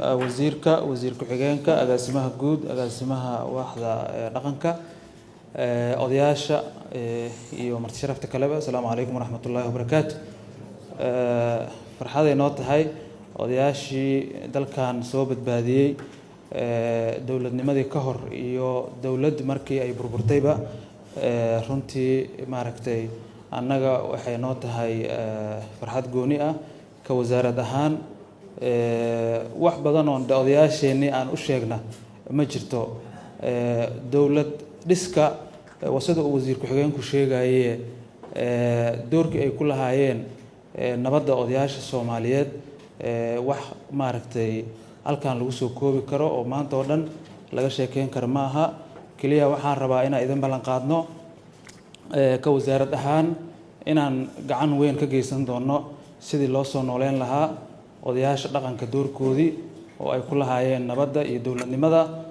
Wasiirka, wasiir ku-xigeenka, agaasimaha guud, agaasimaha waaxda dhaqanka, odayaasha iyo marti sharafta kaleba, asalaamu calaykum waraxmatullaahi wabarakaatu. Farxaday noo tahay odayaashii dalkan soo badbaadiyey dowladnimadii ka hor iyo dowladd markii ay burburtayba. Runtii, maaragtay, annaga waxay noo tahay farxad gooni ah ka wasaarad ahaan. Wax badan oon de odayaasheennii aan u sheegna ma jirto. Dowlad dhiska waa sida uu wasiir ku-xigeenku sheegaye, doorkii ay ku lahaayeen nabadda odayaasha Soomaaliyeed wax, maaragtay, halkan lagu soo koobi karo oo maanta oo dhan laga sheekeyn karo ma aha. Keliya waxaan rabaa inaan idin ballan qaadno ka wasaarad ahaan inaan gacan weyn ka geysan doono sidii loo soo nooleyn lahaa odayaasha dhaqanka doorkoodii oo ay ku lahaayeen nabadda iyo dowladnimada.